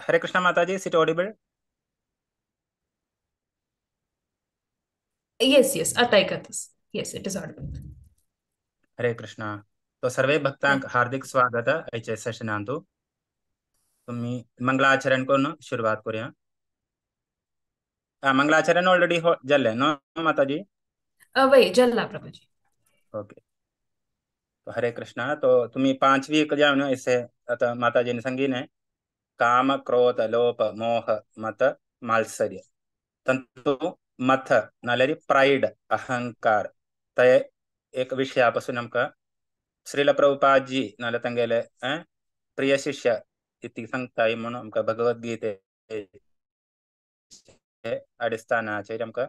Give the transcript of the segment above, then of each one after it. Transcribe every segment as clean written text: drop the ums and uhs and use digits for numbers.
Hare Krishna Mataji, is it audible? Yes, yes, आता. Yes, it is audible. Hare Krishna. तो survey भक्तांक हार्दिक स्वागत आयच्या सेशनांतु. तुम्ही मंगलाचरण करून सुरुवात करूया. मंगलाचरण ऑलरेडी जाल्लें न्हू माताजी? वय जल्ला प्रभुजी. ओके. तो हरे कृष्णा. तो तुम्ही पांचवी जावन ऐसे आता माताजीने सांगितलें, काम क्रोध लोभ मोह मत मात्सर्य तंतु मथ नाल्यार प्रायड अहंकार ते एक विशया पासून आमकां श्रील प्रभुपादजी नाल्यार तांगेले प्रिय शिष्य इतकी सांगताय म्हणून आमकां भगवद्गीते अडिस्थानाचेर आमकां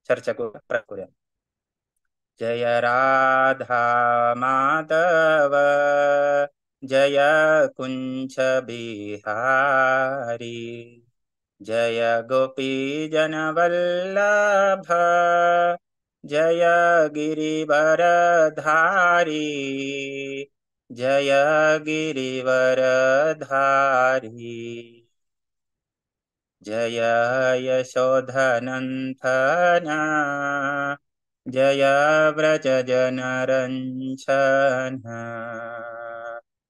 चर्चा करूया. जय राधा माधव जय कुंज बिहारी जय गोपी जनवल्लभ जय गिरिवरधारी जय गिरिवरधारी जय यशोधनंदन जय व्रज जनरंजन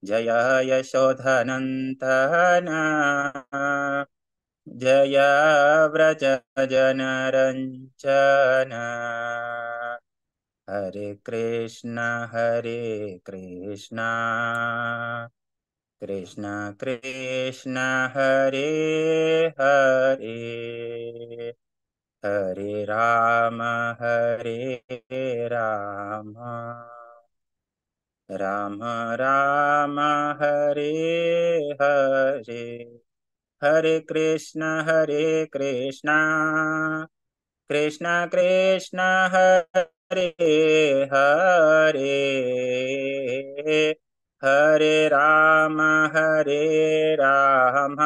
जय यशोधनंदन जय व्रज जनरंजन. हरे कृष्ण कृष्ण कृष्ण हरे हरे हरे राम राम राम राम हरे हरे. हरे कृष्ण कृष्ण कृष्ण हरे हरे हरे राम राम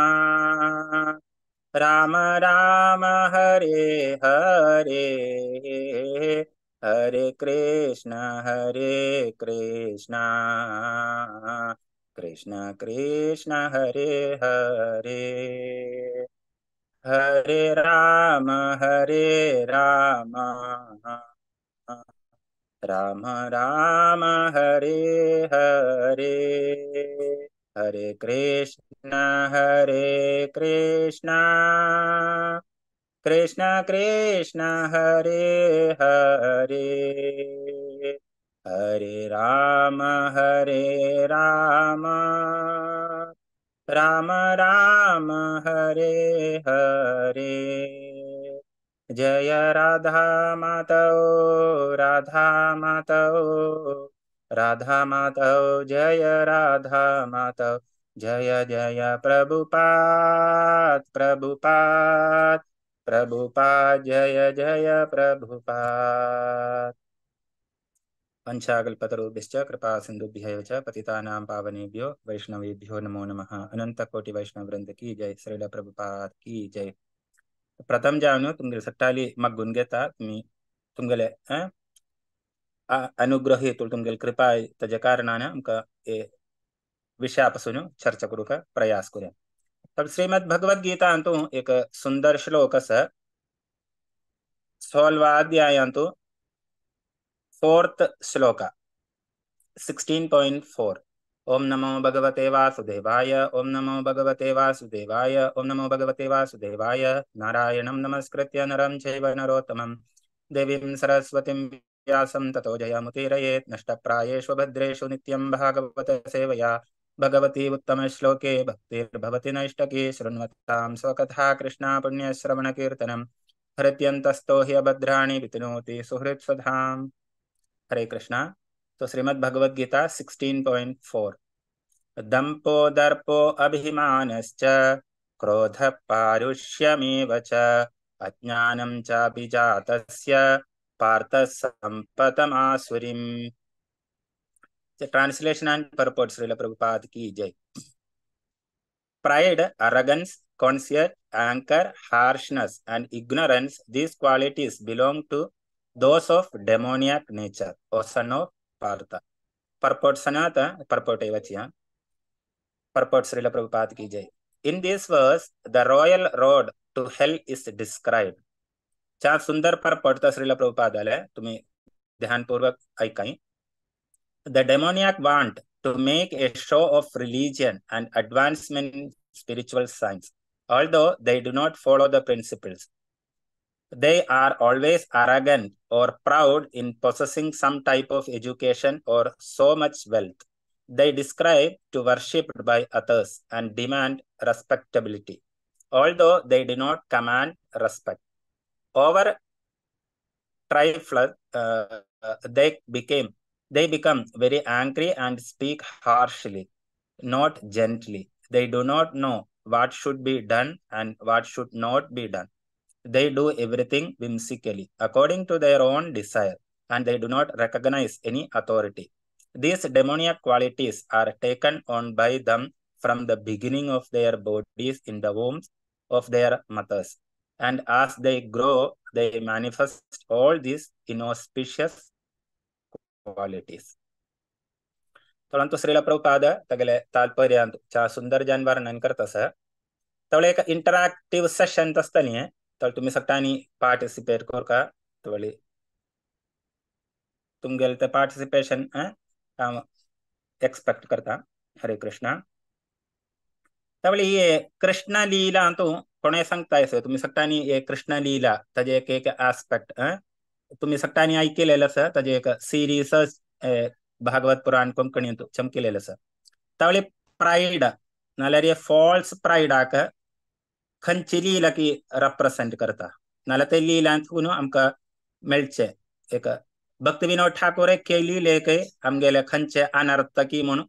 राम राम हरे हरे. हरे कृष्ण कृष्ण कृष्ण हरे हरे हरे राम राम राम राम हरे हरे. हरे कृष्ण कृष्ण कृष्ण हरे हरे हरे राम राम राम राम हरे हरे. जय राधा माधव राधा माधव राधा माधव जय राधा माधव जय जय प्रभुपाद प्रभुपाद प्रभुपाद जय जय प्रभुपाद. पंचाकल्पतरुभ्यश्च कृपा सिन्धुभ्यः च पतितानां पावनेभ्यो वैष्णवेभ्यो नमो नमः. अनंत कोटि वैष्णव वृंद की जय. श्रील प्रभुपाद की जय. प्रथम जावन तुमगेले सट्टाली मग्गून घेता तुमी तुमगेले अनुग्रह तुमगेले कृपा ताज्या कारणान आमकां विशया पासून चर्चा करूंक प्रयास करूया. तर श्रीमद भगवद गीतांतु एक सुंदर श्लोक आसा, 16 अध्यायांतु 4th shloka 16.4. ओम नमो भगवते वासुदेवाय ओम नमो भगवते वासुदेवाय ओम नमो भगवते वासुदेवाय. नारायणं नमस्कृत्य नरं चैव नरोत्तमं देवीं सरस्वतीं व्यासं ततो जयमुदीरयेत्. नष्टप्रायेषु भद्रेषु नित्यं भागवत सेवया भगवती उत्तमश्लोके भक्तिर्भवति नैष्टकी. शृण्वतां स्वकथा कृष्णा पुण्यश्रवणकीर्तनं हृद्यन्तस्थो हि अभद्राणि वितनोति सुहृत्स्वधाम्. हरे कृष्णा. तो श्रीमद् भगवद गीता 16.4. दम्पो दर्पो अभिमानश्च क्रोधः पारुष्यमेव च अज्ञानं चाभिजातस्य पार्थ संपतमासुरीम्. Translation and purport Srila Prabhupada की जय. Pride, arrogance, conceit, anger, harshness and ignorance, these qualities belong to those of demoniac nature, O son of Partha. Purport Sanata, purport Evachiya. Purport Srila Prabhupada ki jai. In this verse, the royal road to hell is described. चा सुंदर पर पडता श्रील प्रभुपादाले तुम्ही ध्यानपूर्वक ऐकाई. The demoniac want to make a show of religion and advancement in spiritual science, although they do not follow the principles. They are always arrogant or proud in possessing some type of education or so much wealth. They describe to worship by others and demand respectability, although they do not command respect. Over trifle, they become very angry and speak harshly, not gently. They do not know what should be done and what should not be done. They do everything whimsically, according to their own desire, and they do not recognize any authority. These demoniac qualities are taken on by them from the beginning of their bodies in the wombs of their mothers. And as they grow, they manifest all these inauspicious qualities. तोळंतु Srila Prabhupada तगले तात्पर्य चा सुंदर जान वर्णन करतस. तवळे एक interactive Seshan तसतनी तर तुम्ही सगळ्यांनी पार्टिसिपेट करका. तवळे तुमगेले ते पार्टिसिपेशन एक्सपेक्ट करता. हरे कृष्णा. तवळे हे कृष्ण लीला अंतू कोणे सांगता येसे तुम्ही सगळ्यांनी हे कृष्ण लीला ताजे एक एक आस्पेक्ट तुम्ही सगळ्यांनी ऐकलेलं आसा. ताजे एक सिरीज भागवत पुराण कोंकणींत चमकेलेलं आसा. तवळे प्रायड नाल्यार हे फॉल्स प्रायडाक खंयची लीला की रेप्रेसेंट करता नाल्यार ते लिलांत आमकां मेळचें एक भक्ती विनोद ठाकूर केली लेख आमगेले खंयचे अनर्थकी म्हणून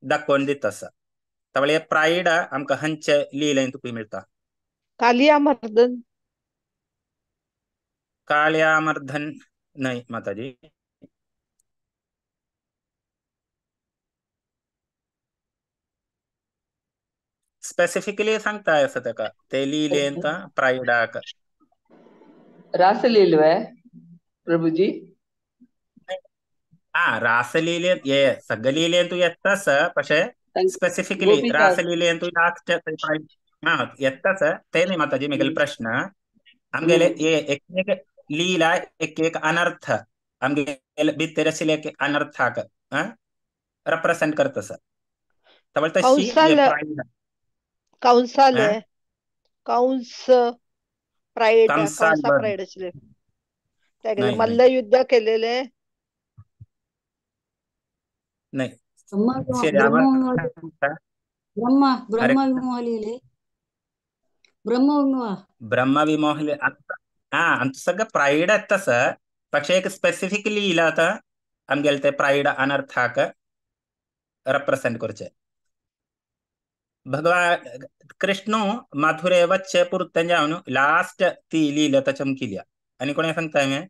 दाखोवन दिता आसा. तवळे प्रायड आमकां खंयचे लिलेंत तुका मेळटा. कालियामर्दन. कालियामर्दन न्हय माताजी. स्पेसिफिकली सांगता आसा ताका ते लिलेंत प्रायडाक. रासलीला प्रभुजी. हा रासलीले हे सगळे लिलेंत येतास പക്ഷേ स्पेसिफिकली रासलीलेंत लास्ट हा येतास ते न्ही माताजी. म्हगेलो प्रश्न आमगेले एक एक लीला एक एक अनर्थ आमगेले भितर आशिल्ले एक अनर्थाक रेप्रेसेंट करता सर. तवळ तशी कंसाले कंस प्राईड कंसा प्राईड आशिल्ले ते मल्लयुद्ध केलेले नाही. ब्रह्मविमोह हा आमचं सगळं प्राईड तसं പക്ഷേ एक स्पेसिफिक लीला आता आमगेले ते प्राईड अनर्थाक रेप्रेसेंट करचे. भगवान कृष्ण मथुरे वच्चे पुरतें जावन लास्ट ती लीला चमकिल्या. आनी कोणें सांगता हांवें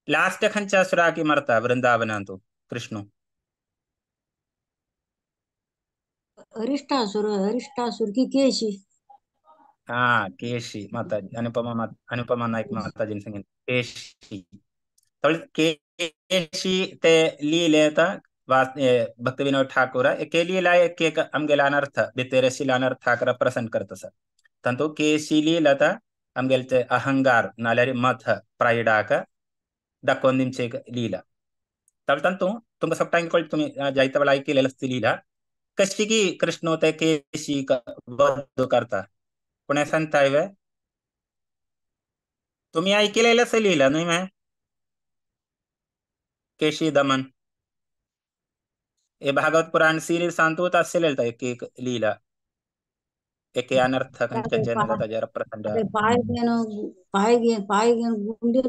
लास्ट खंयच्या असुराक मरता वृंदावनांतु कृष्ण? अरिष्टासुर. अरिष्टासुर की केशी. हा केशी माताजी. अनुपमा अनुपमा नाईक माताजीन सांगितलं केशी. केशी ते लिहिले भक्ती विनोद ठाकूर एक लीला एक एक आमगेले अनर्थ भितर आशिल्ले अनर्थाक रेप्रेसेंट करता सर. तातूंत केशी लीला आमगेले ते अहंकार नाल्यार मथ प्रायडाक दाखोवन दिवचे एक लीला. तातूंत तुमकां सगळ्यांक कळटा तुमी जायते वेळा आयकिल्लें आसता लीला कशी की कृष्ण ते केशी वध करता. कोणें सांगता वे तुमी आयकिल्लें आसा लीला न्हय मे केशी दमन हे भागवत पुराण सिरीज सांतूत आशिल्लें एक एक लीला एक अनर्थ ताजेर रेप्रेसेंट. पाय पाय गुंडे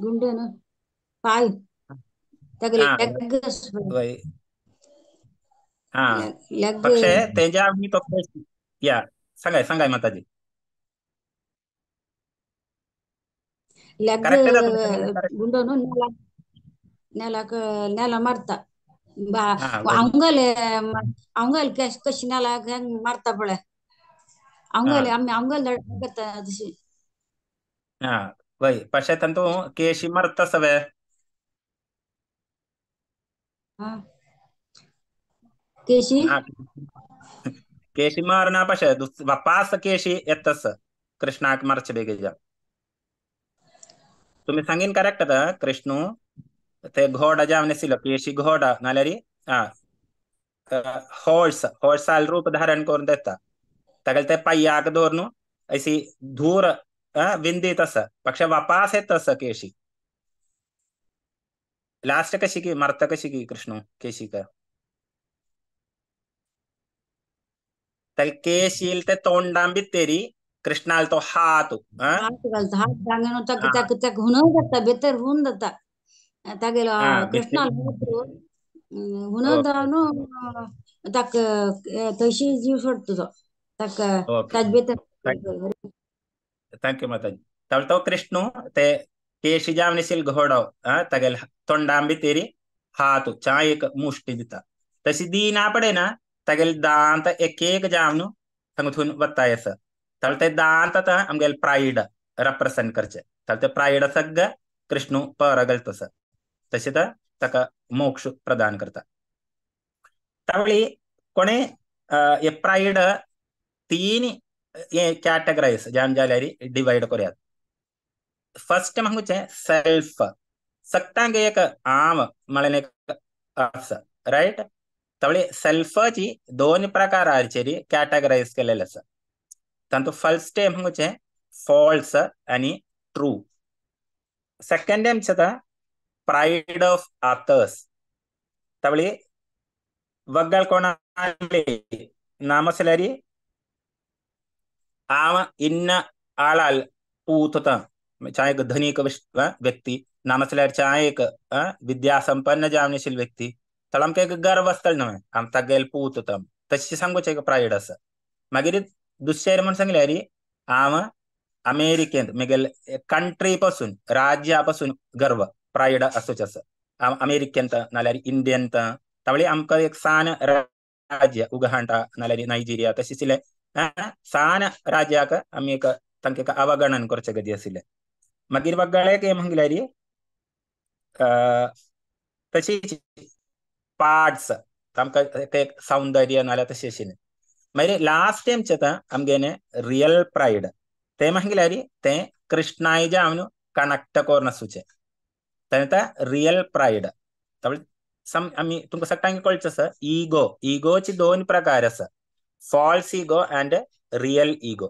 गुंडे पाय हा പക്ഷേ तेजा आमी तो या सांगाय सांगाय माताजी. लेग गुंडोनु नेलाक नेला मारता अंगले अंगल कशी नेलाक हेंग मारता पळय अंगले आमी अंगल करता तशी. हा वय पशे तांतू केशी मारता सवे. केशी केशी मारना पशे वापास केशी येतस कृष्णाक मारचे बेगीन जा. तुम्ही सांगीन करेक्ट आता कृष्णू ते घोडा जावन आशिल्लो केशी घोडा नाल्यार हॉर्स हॉर्साल रूप धारण करून देता तागेले ते पांयाक दवरून अशी धूर विंदीत आसा पक्ष वापास येत आसा केशी. लास्ट कशी की मारता कशी की कृष्णू केशी का ताका केशील ते तोंडां भितर कृष्णाल तो हात हात घालता हात दांगेन ताका ताका ताका हुनून जाता भितर हुन जाता तागेलो कृष्णाल हुनून जावन ताका थंयशी जीव सोडटा तो ताका ताजे भितर. Thank you माताजी. तो कृष्णू ते केशी जावन आशिल्लो घोडो तागेले तोंडां भितर हात चायेक मुष्टी दिता तशी दिना पडना तागेले दांत एक एक जावन थंय वता आसा. ते दांत आतां आमगेले प्रायड रेप्रेसेंट करचे. ते प्रायड सगळे कृष्णू पर घालता तशें ताका मोक्ष प्रदान करता. त्यावेळी कोणे हे प्रायड तीन हे कॅटेगरायज जाम जाल्यार डिवायड करयात. फर्स्ट म्हणचे सेल्फ सगळ्यांक एक आम म्हळ्यार एक आसा रायट. त्यावेळी सेल्फाची दोन प्रकाराचेर कॅटेगरायज केलेले आसा. तांतू फर्स्ट म्हणजे फॉल्स आनी ट्रू. सेकंड आमचे प्रायड ऑफ अदर्स. त्यावेळी वग्गल कोणाले नामसल्यारी आम इन्न आळाल पूत चाहे एक धनिक व्यक्ती नामसल्यार चाहे एक विद्या संपन्न जावनशील व्यक्ती तर आमकां एक गर्व आसतलो न्हय आम तागेल पूत तशें सांगूचें एक प्रायड आसा. मागीर दुसरें म्हण सांगल्यार हांव अमेरिकेंत म्हगेले कंट्री पासून राज्या पासून गर्व प्रायड आसूच आसा. हांव अमेरिकेंत नाल्यार इंडियंत त्यावेळी आमकां एक सान राज्य उगांडा नाल्यार नायजेरिया तशें आशिल्लें सान राज्याक आमी एक तांकां एक अवगणन करचें गती आशिल्लें. मागीर वगळेक म्हणल्यार तशीच पार्ट्स आमकां एक सौंदर्य नाल्यार तशें आशिल्लें. मागीर लास्ट टायम आतां आमगेलें रियल प्रायड तें म्हणल्यार तें कृष्णाय जावन कनॅक्ट करून आसूचें तें रियल प्रायड. सम आमी तुमकां सगळ्यांक कळचें आसा इगो इगोचे दोन प्रकार आसा false ego and real ego.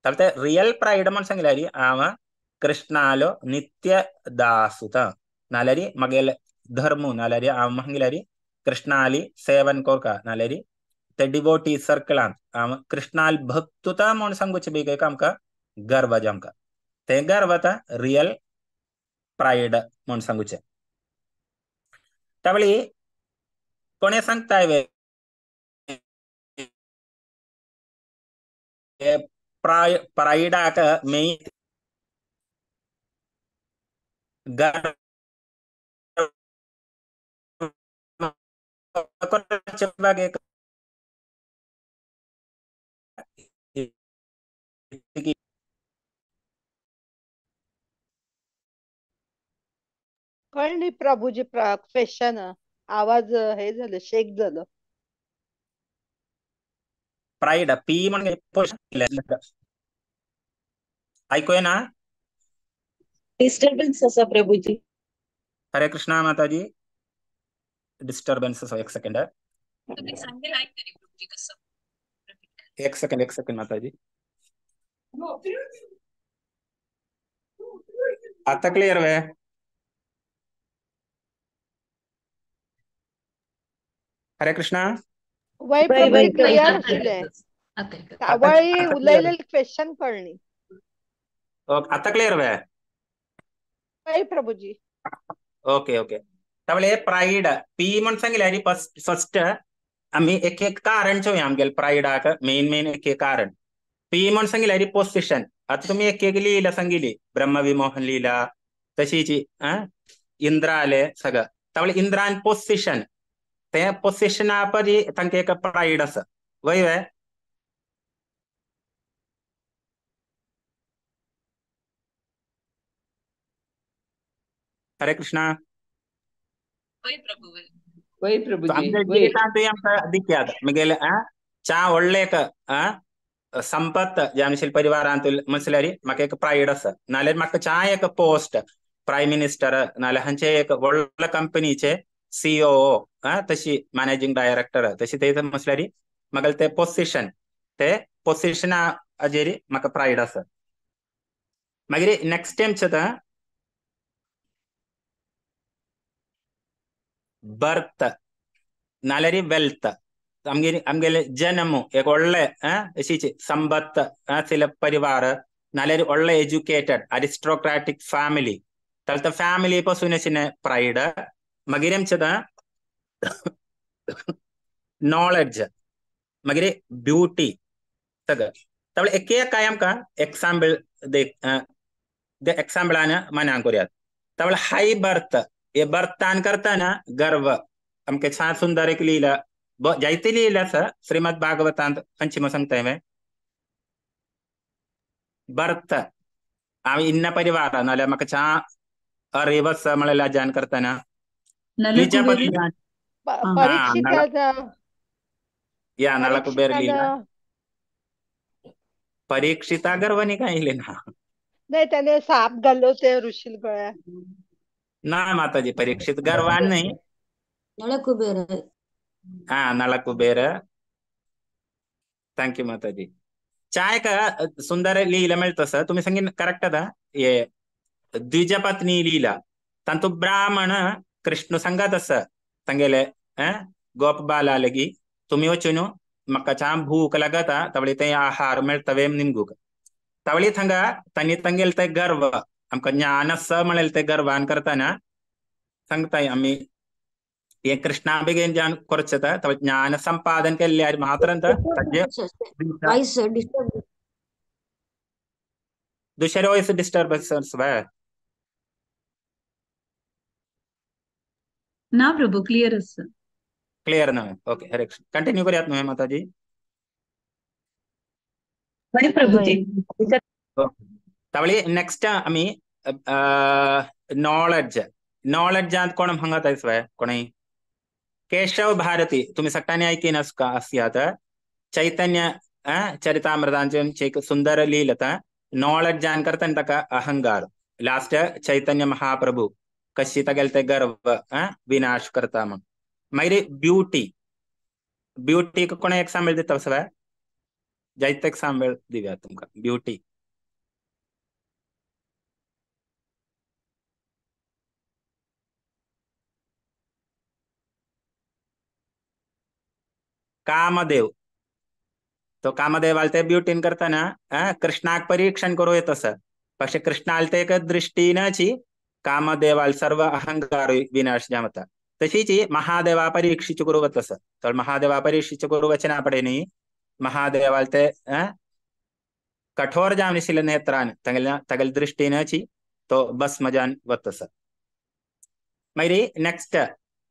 ते रियल प्रायड म्हण सांगल्यार हांव कृष्णालो नित्य दासूत नाल्यार म्हगेले धर्म नाल्यार हांव म्हणल्यार कृष्णाली सेवन करता नाल्यार ते डिवोटी सर्कलांत हांव कृष्णाल भक्तुता म्हूण सांगूचें बेग एक आमकां गर्व आमकां तें गर्व आतां रियल प्रायड म्हूण सांगूचें. त्यावेळी कोणें सांगता प्रायडाक मेन गर्व कळली प्रभूजी क्वेश्चन आवाज हे झालं शेक झालं. प्राइड पी म्हणजे ऐकूय ना डिस्टर्बन्स असा प्रभूजी. हरे कृष्णा माताजी डिस्टर्बन्स असा एक सेकंड एक सेकंड एक सेकंड माताजी आता क्लिअर वे. हरे कृष्णा वय प्रभू क्लिअर आशिल्लें तावळी उलयलेले क्वेश्चन कळ्ळी. आता क्लिअर वे वय प्रभूजी. Okay okay. त्यावेळे प्राइड पी म्हण सांगले फर्स्ट आमी एक एक कारण चोवया आमगेले प्रायडाक मेन मेन एक एक कारण. पी म्हण सांगले पोसिशन. आता तुम्ही एक एक लीला सांगितली ब्रह्मविमोहन लीला तशीच इंद्राले सगळं त्यावेळे इंद्रान पोसिशन ते पोसिशना परी तांकां एक प्रायड आसा वय वे. हरे कृष्णा. वय प्रभू वय प्रभूजी आमकां दिख्यात म्हगेले चा व्हडलें एक संपत्त जावन परिवारांत म्हटल्यार म्हाका एक प्रायड आसा, नाल्यार म्हाका चा एक पोस्ट प्रायम मिनिस्टर नाल्यार हांचे एक व्हडल्या कंपनीचे सीओ तशी मॅनेजिंग डायरेक्टर तशी ते म्हटल्यार म्हाका ते पोजिशन ते पोजिशनाचेर म्हाका प्रायड आसा. मागीर नेक्स्ट टायम आतां बर्थ नाल्यार वेल्थ आमगेले आमगेले जन्म एक व्हडले अशीच संपत्त आशिल्ले परिवार नाल्यार व्हडले एज्युकेटेड अरिस्टोक्रेटीक फॅमिली तर फॅमिली पासून अशें प्रायड. मागीर आमचें आतां नॉलेज मागीर ब्युटी सगळें. त्यामुळे एक एक काय आमकां एक्साम्पल एक्साम्पलान मनाक करुयात. त्यामुळे हाय बर्थ हे बर्थान करतना गर्व आमकां छान सुंदर एक लिहिला जायते लिहिला आसा श्रीमद भागवतांत खंयची म्हूण सांगता हांवें बर्थ हांव इन्ना परिवार नाल्यार म्हाका छान अरेव आसा म्हळ्यार लजान करतना या नळकुबेर लिहिला परीक्षिता गर्वाने काय ना नाही त्याने साप घालो ते ऋषील गळ्या ना माताजी परीक्षित गर्वान नाही नळकुबेर हा नळकुबेर. Thank you माताजी. चाय का सुंदर लिहिला मेळत सर तुम्ही सांगीन करेक्ट आता हे द्विजपत्नी लीला तांतू ब्राह्मण कृष्ण सांगत आसा तांगेले गोप बाला लगी तुमी वचून म्हाका छान भूक लागता तवळी ते आहार मेळटवे निमगूक. तवळी थंगा तांणी तांगेले ते गर्व आमकां ज्ञान आसा म्हणलें ते गर्वान करतना सांगताय आमी हे कृष्णा बेगीन जावन करचें तवळ ज्ञान संपादन केल्ले मात्र दुसरे वॉयस डिस्टर्बन्स ना प्रभू क्लियर आसा. क्लियर ना ओके हरे कृष्ण कंटिन्यू करूयात न्हय माताजी. प्रभूजी तवळी नेक्स्ट आमी नॉलेज नॉलेजांत कोण हांगा आसवाय कोणय केशव भारती तुम्ही सगळ्यांनी ऐकीन आसयात चैतन्य चरितामृतांचे एक सुंदर लिहिलं नॉलेज करता ताका अहंकार लास्ट चैतन्य महाप्रभू कशी तागेले ते गर्व विनाश करता म्हूण. मागीर ब्युटी ब्युटीक कोण एक्साम्पल दिता सगळ्या जायते एक्साम्पल दिवया तुमकां ब्युटी. कामदेव तो कामदेवाल ते ब्युटीन करतना कृष्णाक परीक्षण करूं येत आसा പക്ഷെ कृष्णाल ते एक दृष्टीनची कामदेवाल सर्व अहंकार विनाश जावता. तशीच महादेवा परीक्षिच करूं वता आसा तर महादेवा परीक्षिच करूं वचना पडे न्ही महादेवाल ते कठोर जावन आशिल्ले नेत्रान तागेल्या तागेल्या दृष्टीनची तो भस्म जावन वता आसा. मागीर नेक्स्ट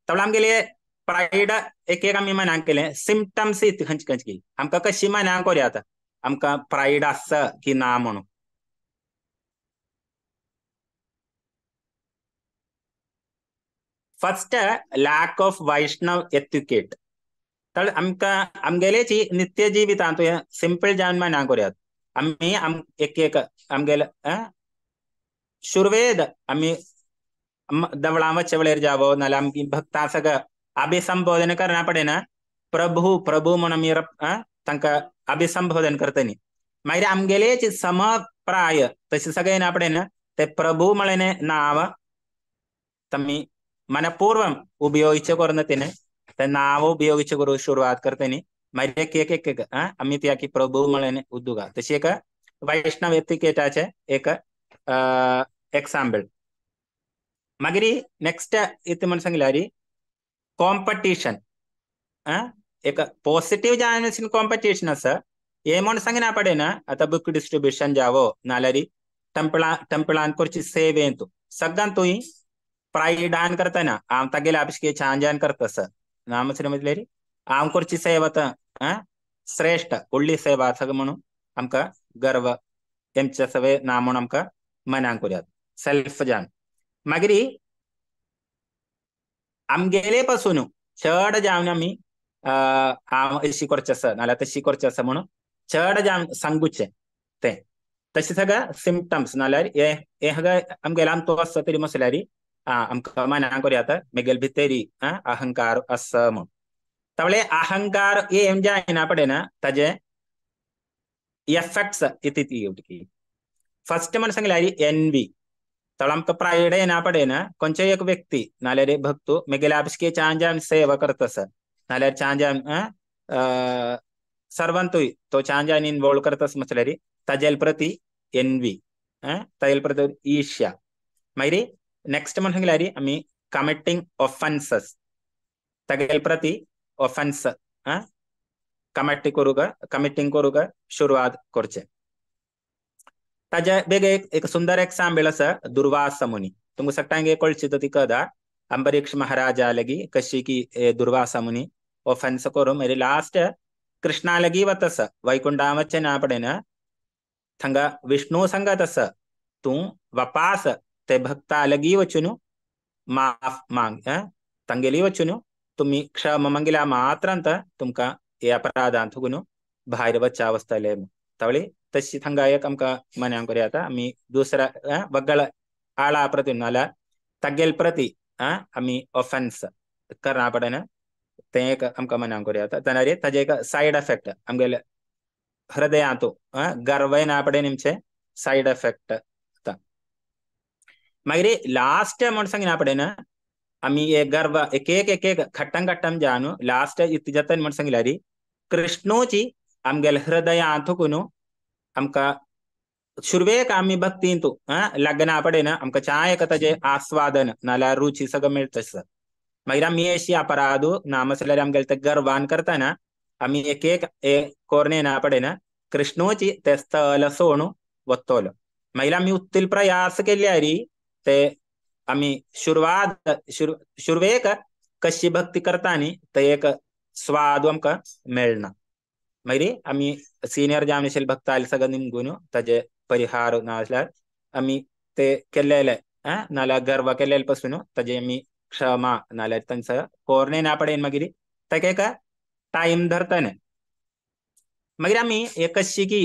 तवळ आमगेले प्रायड एक एक आमी मनाक केले सिमटम्स खंयची खंयची आमकां कशी मनाक करुया आतां आमकां प्रायड आसा की ना म्हणून. First lack of Vaishnav etiquette तर आमकां आमगेलेची नित्य जिवितांत सिंपल जावन मनाक करुयात आमी एक एक आमगेले शुर्वेद आमी देवळां वचचे वेळेर जावो नाल्यार आमची भक्तां सगळं अभिसंबोधन करना पडना प्रभू प्रभू म्हणून आमी तांकां अभिसंबोधन करतली. मागीर आमगेलेच समप्राय तशें सगळें ना पडना ते प्रभू म्हळें नांव तमी मनपूर्वम उपयोगिचे करून तिने ते नांव उपयोगिचे करून सुरवात करतली. मागीर एक एक एक आमी त्या की प्रभू म्हळें उद्दुगा तशी एक वैष्णव एतिकेटाचे एक एक्साम्पल. मागीर नेक्स्ट इतलें म्हण सांगल्यार कॉम्पिटिशन एक पॉजिटिव जावन कॉम्पिटिशन आसा हे म्हण सांगना पडना आतां बुक डिस्ट्रिब्युशन जावो नाल्यार टेंपला टेंपलान करची सेवेंत सगळ्यां तुंय प्रायडान करतना हांव तागेले आपशे छान जान करता सर ना म्हटल्यार हांव करची सेवा आतां श्रेश्ठ व्हडली सेवा सगळें म्हणून आमकां गर्व तेमचे सवे ना म्हणून आमकां मनाक करुयात सेल्फ जान. मागीर आमगेले पासून चड जावन आमी हांव अशी करचें आसा नाल्यार तशी करचें आसा म्हणून चड जावन सांगूचें तें तशें सगळें सिमटम्स नाल्यार हे हे सगळें आमगेले आमचो आसता तरी मसल्यार आमकां मनां करूं येता मेगेले भितरी अहंकार आसा म्हूण. तावळे अहंकार हे जायना पडना ताजे एफेक्ट्स इति फर्स्ट म्हण सांगल्यार एनवी. तळ आमकां प्रायड येना पडना खंयचोय एक व्यक्ती नाल्यार भक्तू मेगेले आपशे छान जावन सेवा करता आसा नाल्यार छान जावन सर्वांतूय तो छान जावन इनवॉल्व करता आसा म्हटल्यार ताजेल प्रती एनवी, ताजेल प्रती ईर्ष्या. मागीर नेक्स्ट म्हण सांगल्यार आमी कमिटींग ऑफेन्सेस, तागेल प्रती ऑफेन्स कमिटी करूंक कमिटींग करूंक सुरवात करचें. ताजे बेग एक सुंदर एग्जाम्पल आसा दुर्वासा मुनी. तुमकां सगळ्यांक कळची ती कथा अंबरीश महाराजा लगी कशी की दुर्वासा मुनी ऑफेन्स करून मागीर लास्ट कृष्णा लगी वता आसा वैकुंठा वचचें ना पडना थंगा विष्णू सांगत आसा तूं वापास ते भक्ता लगी वचून माफ मांग तांगेली वचून तुमी क्षमा मागिल्या मात्रांत तुमकां हे अपराधांत थुकून भायर वचच्या वचतले. तावळी तशी थंगा एक आमकां मनांक करूं येता आमी दुसऱ्या वगळ आळा प्रती नाल्यार तागेल प्रती आमी ऑफेन्स करना पडना तें एक आमकां मनांक करूं येता. जाल्यार ताजे एक सायड इफेक्ट आमगेले हृदयांतू गर्व येना पडे निमचे सायड इफेक्ट जाता. मागीर लास्ट म्हण सांगिना पडना आमी हे गर्व एक एक एक एक खट्टम खट्टम जावन लास्ट इतलें जाता म्हण सांगल्यार कृष्णूची आमगेले हृदयांतून आमकां सुरवेक आमी भक्तींतू लग्ना पडना आमकां चाय ताजें आस्वादन नाल्यार रुची सगळें मेळटा आसता. मागीर आमी अशी अपराध नामसल्यार आमगेले ते गर्वान करतना आमी एक एक कोरणे ना पडना कृष्णूची ते स्थल सोडून वतलो. मागीर आमी उत्तील प्रयास केल्यार ते आमी सुरवात सुरवेक कशी भक्ती करता न्ही ते एक स्वाद आमकां मेळना. मागीर आमी सिनियर जावन आशिल्ले भक्ताले सगळें निमगून ताजे परिहार नासल्यार आमी ते केल्लेले नाल्यार गर्व केल्लेले पासून ताजे आमी क्षमा नाल्यार तांचो कोरणे ना पडेन मागीर ताका एक टायम धरतले. मागीर आमी एक कशी की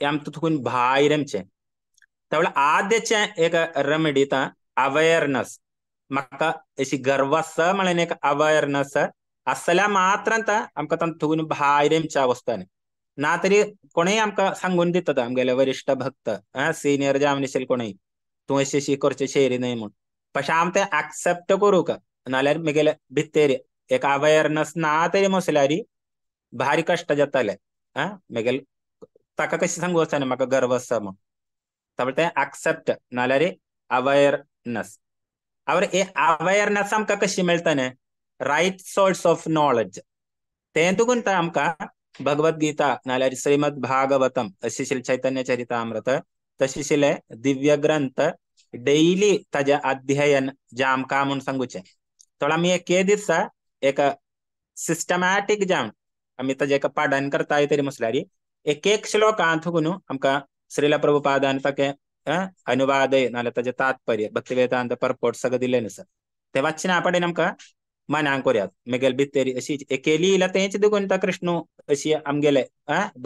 आमकां थुकून भायर आमचें त्यावेळार आद्यचें एक रेमेडी अवेरनस. म्हाका अशी गर्व आसा म्हणल्यार एक अवेरनस आसल्यार मात्रांत आमकां तांतून भायर येवच्या वचतलें. ना तरी कोणूय आमकां सांगून दितात आमगेले वरिश्ठ भक्त सिनियर जावन आशिल्ले कोणूय तूं अशी अशी करचें शेरी न्हय म्हूण. पशे आम तें एक्सेप्ट करूंक नाल्यार म्हगेले भितर एक अवेरनस ना तरी मसल्यार भारी कश्ट जाताले. म्हगेले ताका कशें सांगू वचना म्हाका गर्व आसा म्हूण. त्यामुळे तें एक्सेप्ट नाल्यार अवेरनस. our awareness आमकां कशी मेळटलें रायट सोर्स ऑफ नॉलेज तें तुगून आमकां भगवद गीता नाल्यार श्रीमद भागवतम अशी चैतन्य चरितामृत तशी दिव्य ग्रंथ डेली ताजें अध्ययन जें आमकां म्हूण सांगूचें. थोडो आमी एक दिसा एक सिस्टमॅटीक जावन आमी ताजें एक पाठन करताय तरी म्हटल्यार एक एक श्लोकांत थुकून आमकां श्रील प्रभुपादान ताके अनुवाद नाल्यार ताजें तात्पर्य भक्तिवेदांत परपोट सगळें दिलें आसा तें वाचना पडेन आमकां मनांक करूयात मेगेले भितर अशी एकेली इला तेंच देखून कृष्णू अशी आमगेले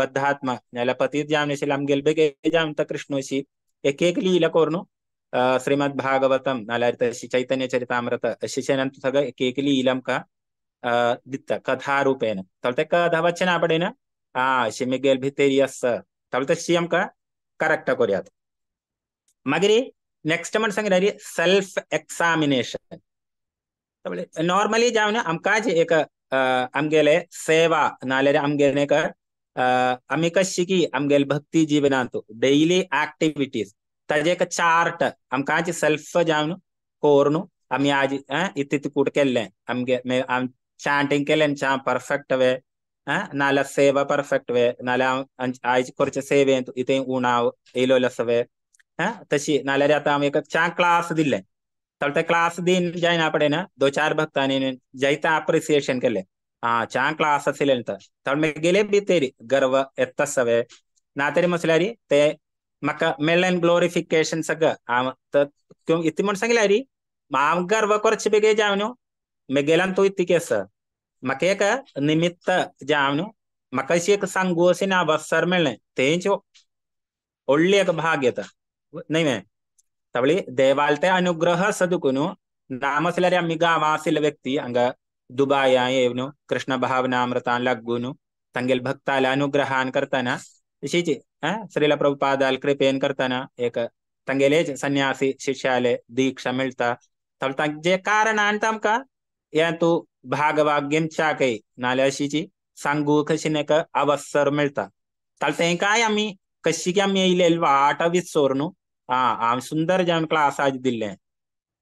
बद्धात्मा नाल्यार पतीत जावन आशिल्ले आमगेले बेगे जावन कृष्णू अशी एक एक लीला करून श्रीमद भागवतम नाल्यार तशी चैतन्य चरितामृत अशी सगळें एक एक लीला आमकां दिता कथा रुपेन. ते कथा वाचना पडेन अशी मेगेले भितर आसा तावळ तशी आमकां करेक्ट करूयात. मागीर नेक्स्ट म्हण सांगल्यार सेल्फ एक्सामिनेशन. नॉर्मली जावन आमकां एक आमगेले सेवा नाल्यार आमगेले एक आमी कशी की आमगेले भक्ती जिवनांत डेली एक्टिविटीज ताजे एक चार्ट आमकां सेल्फ जावन करून आमी आज इतले कूट केल्लें आमगे चांटींग केलें चा परफेक्ट वे नाल्यार सेवा परफेक्ट वे नाल्यार आयज करचे सेवेंत इतें उणाव येयलो आसा वे तशी नाल्यार आतां आमी एक चा क्लास दिल्लें ते क्लास दिन जायना पडना दो चार भक्तांनी जायते अप्रिसिएशन केलें चा क्लास आशिल्लें तर मेगेले भितर गर्व येता सवे ना तरी म्हटल्यार ते म्हाका मेळ्ळें ग्लोरिफिकेशन सगळं हांव इतलें म्हण सांगल्यार हांव गर्व करचे बेगीन जावन मेगेल्यान तूं इतकें आसा म्हाका एक निमित्त जावन म्हाका अशी एक सांगू अशें ना अवसर मेळ्ळें तेंच व्हडली एक भाग येता न्हय वे. तवळी देवाल ते अनुग्रह सदुकून नामसल्यार आमी गांवां आशिल्ले व्यक्ती हांगा दुबाया येवन कृष्ण भावनामृतान लागून तांगेले भक्ताले अनुग्रहान करतना तशीच श्रील प्रभुपादाल कृपेन करतना एक तांगेले संन्यासी शिष्याले दीक्षा मेळटा. तांचे कारणान तांकां हें तूं भागवाग घेवच्याकय नाल्यार अशीची सांगू कशी एक अवसर मेळटा. तांकांय आमी कशी की आमी येयले वाट विसर न्हू हांव सुंदर जावन क्लास आज दिल्ले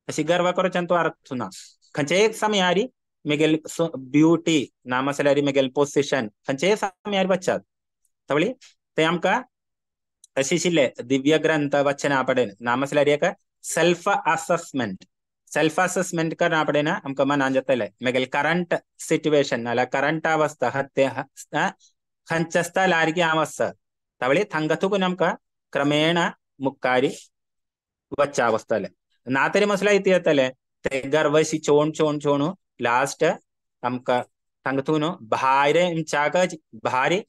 अशी गर्व करच्यान तो अर्थ ना. खंयचे एक समयारी मेगेल ब्युटी नामसल्यारी मेगेल पोजिशन खंयचेय समयारी वचात. तवळी ते आमकां अशें आशिल्ले दिव्य ग्रंथ वाचना पडेन नामसल्यारी एक सेल्फ अससमेंट सेल्फ अससमेंट करना पडेन आमकां मनान जातलें मेगेल करंट सिट्युएशन नाल्यार करंट अवस्था ते खंयच्या स्थलार की हांव आसा. तवळी थांगा थुकून आमकां क्रमेण मुखारी वच्चा वचतलें ना तरी मसल्यार इतलें येतलें ते गर्वशी चोण चोण चोण लास्ट आमकां थांगा थून भायर आमच्याकच भारी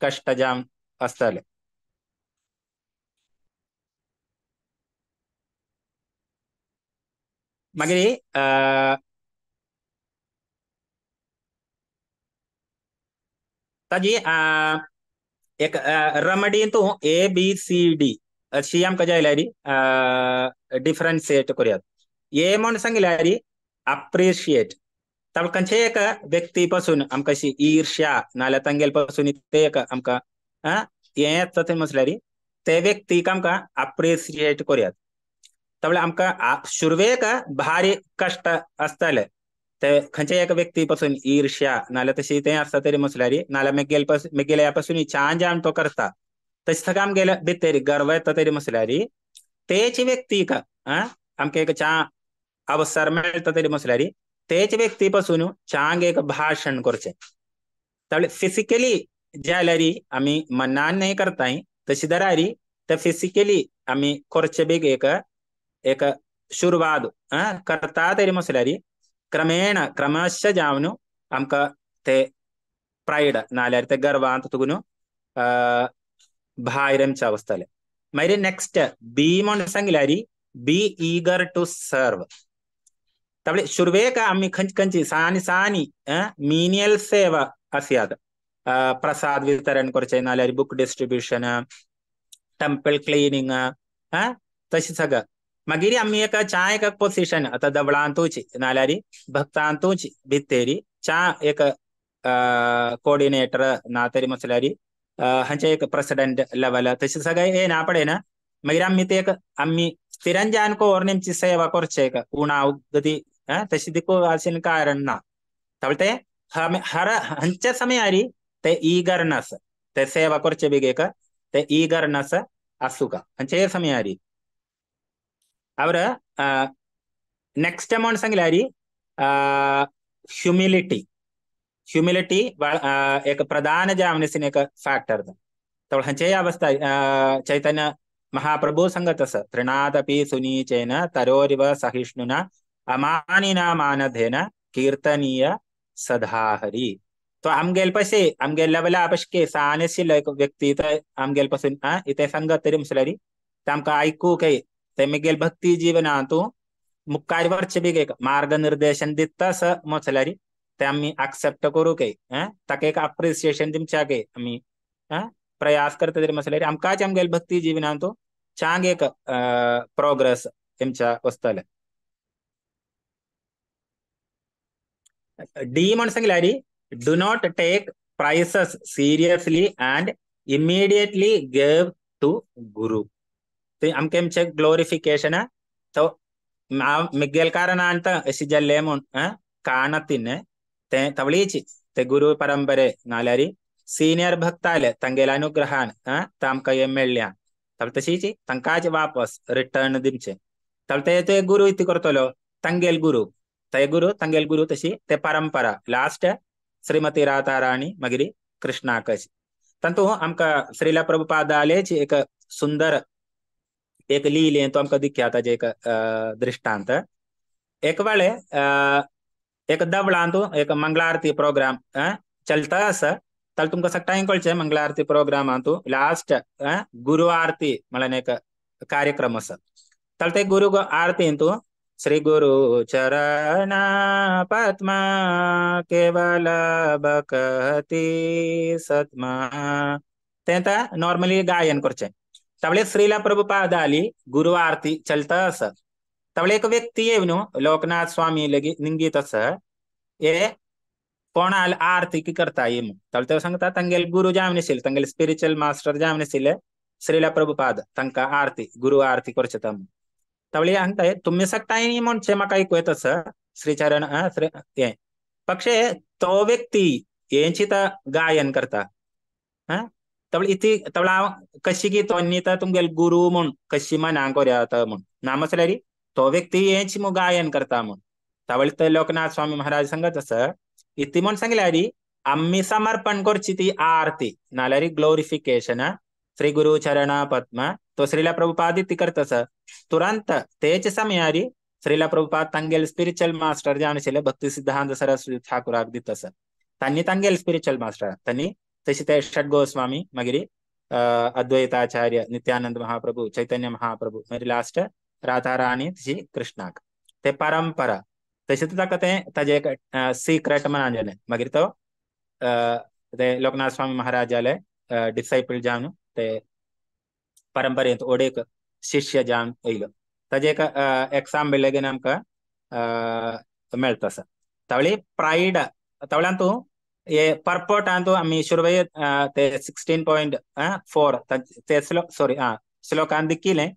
कश्ट जावन आसतले. मागीर ताजी एक रेमेडी तूं ए बी सी डी अशी आमकां जाय डिफरन्शिएट करुयात. ए म्हूण सांगल्यार अप्रिशिएट खंयचे एक व्यक्ती पासून आमकां अशी ईर्ष्या नाल्यार तांगेले पासून ते एक आमकां हें येता तें म्हटल्यार ते व्यक्तीक आमकां अप्रिशिएट करुयात. तवळे आमकां सुरवेक भारी कश्ट आसताले ते खंयच्या एका व्यक्ती पासून ईर्ष्या नाल्यार तशी तें आसता तरी म्हटल्यार नाल्यार मेगेल मेगेल्या पासून छान जावन तो करता तशें सगळें आमगेल्या भितर गर्व येता तरी म्हटल्यार तेच व्यक्तीक आमकां एक च्या अवसर मेळटा तरी म्हटल्यार तेच व्यक्ती पासून चांग एक भाशण करचें. तवळे फिजिकली जाल्यार आमी मनान न्हय करताय तशी दरारी ते फिजिकली आमी करचे बेग एक एक सुरवात करता तरी म्हटल्यार क्रमेण क्रमश जावन आमकां ते प्रायड नाल्यार ते गर्वांत तुगून भायर आमच्या वचतले. मागीर नेक्स्ट बी म्हूण सांगल्यार बी ईगर टू सर्व. तवळे सुरवेक आमी खंयची खंयची सानी सानी मिनियल सेवा आसयात प्रसाद वितरण करचें नाल्यार बूक डिस्ट्रिब्युशन टेम्पल क्लिनींग तशें सगळें. मागीर आमी एक च्या एक पोजिशन आतां देवळांतूच नाल्यार भक्तांतूच भितर च्या एक कोऑर्डिनेटर ना तरी म्हटल्यार हांचे एक प्रेसिडेंट लेवल तशें सगळें येना पडयना. मागीर आमी ते एक आमी स्थिरंजान कोर आमची सेवा करचे एक उणाव गती तशी दिकू अशें कारण ना. तवळे ते हर खंयच्या समयारी ते ईगरनस ते सेवा करचे बेग एक ते ईगरनस आसूका खंयच्याय समयारी. അവർ नेक्स्ट अमाउंट सांगल्यार ह्युमिलिटी. ह्युमिलिटी एक प्रधान जावन एक फॅक्टर. तवळ खंयचेय अवस्था चैतन्य महाप्रभु सांगत आसा तृणादपि सुनीचेन तरोरिव सहिष्णुना अमानिना मानधेन कीर्तनीय सदाहरी. तो आमगेल पशे आमगेल लेवला पशके सानशिल्लो एक व्यक्ती आमगेल पासून इथे सांगत तरी म्हटल्यार आमकां आयकूंक ते मेगेल भक्ती जीवनांतू मुखार वरचे बेग एक मार्गनिर्देशन दिता स म्हटल्यार ते आमी एक्सेप्ट करूंक ताका एक अप्रिसिएशन दिवच्याक आमी प्रयास करता तरी म्हटल्यार आमकांच आमगेल भक्ती जीवनांतू चांग एक प्रोग्रेस तेमच्या वचतले. डी म्हण सांगल्यार do not take prizes seriously and immediately give to guru. ते आमकां आमचें ग्लोरिफिकेशन तो मेगेल कारणान अशें जाल्लें म्हूण काणतीन ते तवळीच ते गुरु परंपरे नाल्यार सिनियर भक्ताले तांगेल्या अनुग्रहान आमकां हें मेळ्ळ्या तवळ तशीच तांकांच वापस रिटर्न दिवचें. तवळ ते गुरु इतलें करतलो तांगेल गुरु ते गुरु तांगेल गुरु तशी ते परंपरा लास्ट श्रीमती राधाराणी मागीर कृष्णाकच. तातूंत आमकां श्रीला प्रभुपादालेच एक सुंदर एक लीले तो आमकां दिख्या ताजें एक दृश्टांत. एक वेळे एक दबळांतू एक मंगलारती प्रोग्राम चलता आसा ताल तुमकां सगळ्यांक कळचें मंगलारती प्रोग्रामांतू लास्ट गुरु आरती म्हणल्यार एक कार्यक्रम आसा. ताल ते गुरु आरतींतू श्री गुरु चरण पद्मा केवल भक्ति सत्मा तें नॉर्मली गायन करचें. तवळे श्रीला प्रभुपाद आली गुरु आरती चलता आसा. तवळे एक व्यक्ती येवन लोकनाथ स्वामी लगी निंगीत आसा हे कोण आरती की करता ये म्हूण. तवळे ते सांगता तांगेले गुरु जावन आशिल्ले तांगेले स्पिरिच्युअल मास्टर जावन आशिल्ले श्रीला प्रभुपाद तांकां आरती गुरु आरती करचे म्हूण. तवळे सांगता तुमी सगळ्यांनी म्हणचें म्हाका आयकूं येता आसा श्रीचरण हें पक्षे तो व्यक्ती हेंची गायन करता. तवळे इती तवळे हांव कशी की तो न्ही तुमगेले गुरु म्हूण कशी मनांक कोरया म्हूण ना म्हटल्यार तो व्यक्ती हेंच मग गायन करता म्हूण. तवळे ते लोकनाथ स्वामी महाराज सांगत आसा इती म्हूण सांगल्यार आमी समर्पण करची ती आरती नाल्यार ग्लोरिफिकेशन श्री गुरु चरण पद्मा तो श्रीला प्रभुपाद ती करता आसा. तुरंत तेच समयारी श्रीला प्रभुपाद तांगेले स्पिरिच्युअल मास्टर जावन आशिल्ले भक्ती सिद्धांत सरस्वती ठाकुराक दिता आसा. तांणी तांगेले स्पिरिच्युअल मास्टर तांणी तशें ते षट गोस्वामी मागीर अद्वैताचार्य नित्यानंद महाप्रभु चैतन्य महाप्रभु मागीर लास्ट राधा राणी तशी कृष्णाक ते परंपरा तशें ताका तें ताजें एक सिक्रेट म्हणान जालें. मागीर तो ते लोकनाथ स्वामी महाराजाले डिसायपल जावन ते परंपरेंत ओडेक शिष्य जावन येयलो. ताजें एक एक्साम्पल लेगीन आमकां मेळटा आसा. तवळी प्रायड तवळ्यांतू हे पर्पोटांतू आमी सुरवेक ते 16.4 ते सॉरी श्लोकान दिकिलें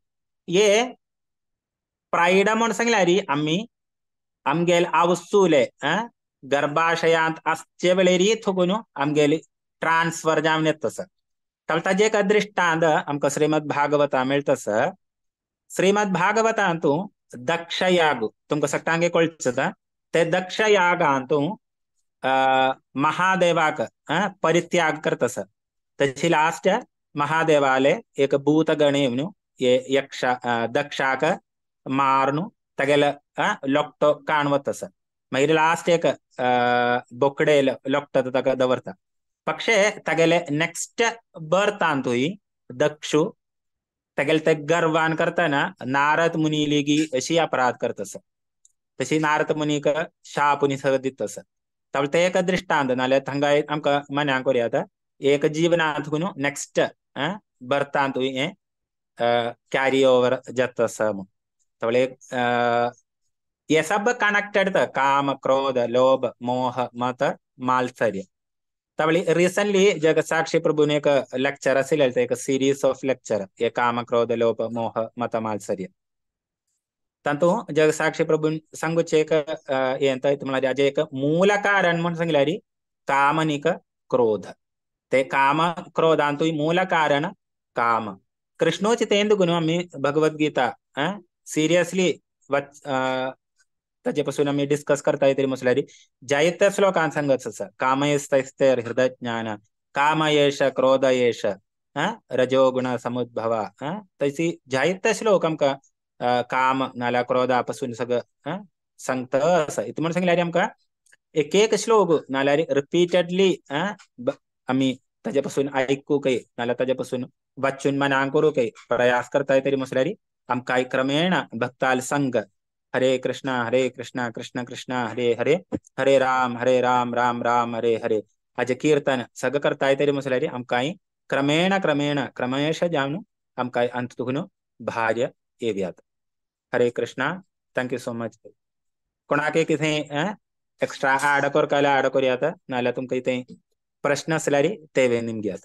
हे प्रायड म्हूण सांगल्यार आमी आमगेले आवसूले गर्भाशयांत आसचे वेळेर थकून आमगेली ट्रान्सफर जावन येता आसा. ताजें एक दृश्टांत आमकां श्रीमद भागवता मेळटा आसा. श्रीमद भागवतांतू दक्षयाग तुमकां सगळ्यांक कळचें ते दक्षयागांतू महादेवाक परित्याग करता आसा. तशी लास्ट महादेवाले एक भूतगण येवन हे यक्ष दक्षाक मारून तागेले लोकटो काणवत आसा. मागीर लास्ट एक बोकडे लोकटो ताका दवरता. पक्षे तागेले नेक्स्ट बर्थांतूय दक्षू तागेले ते गर्वान करतना नारद मुनी लेगी अशी अपराध करता आसा. तशी नारद मुनीक शाप सगळं दिता आसा. तवळे ते एक दृश्टांत नाल्यार थांगा आमकां मनांक करूया आतां एक जीवनांत नेक्स्ट बर्थांतूय हें कॅरी ओवर जाता आसा म्हूण. तवळे हे सब कनेक्टेड काम क्रोध लोभ मोह मत मात्सर्य. तवळे रिसंटली जग साक्षी प्रभून एक लेक्चर आशिल्लें एक सिरीज ऑफ लेक्चर हे काम क्रोध लोभ मोह मत मात्सर्य. तातूंत जग साक्षी प्रभून सांगूचें एक हें म्हळ्यार हाजें एक मूल कारण म्हूण सांगल्यार काम आनीक क्रोध. ते काम क्रोधांतूय मूल कारण काम. कृष्णोच तें देखून आमी भगवद्गीता सिरियसली ताजे पासून आमी डिस्कस करता तरी म्हटल्यार जायत्या श्लोकान सांगत आसा कामयस्तैस्तेर हृदय ज्ञान काम एष क्रोध एष रजोगुण समुद्भव. तशी जायते श्लोक आमकां काम नाल्यार क्रोधा पासून सगळं सांगता आसा. इतलें म्हूण सांगल्यार आमकां एक एक श्लोक नाल्यार रिपीटेडली आमी ताजे पासून आयकूंकय नाल्यार ताजे पासून वाचून मनांक करूंकय प्रयास करताय तरी म्हटल्यार आमकां क्रमेण भक्ताल संग हरे कृष्णा कृष्ण कृष्ण हरे हरे हरे राम राम राम हरे हरे हाजें कीर्तन सगळें करताय तरी म्हटल्यार आमकां क्रमेण क्रमेण क्रमेश जावन आमकां अंततून भार्य येवयात. Hare Krishna. Thank you so much. कोणाक कितें एक्स्ट्रा आड करता जाल्यार आड करूया नाल्यार तुमकां कितें प्रश्न आसल्यार ते निमग्यात.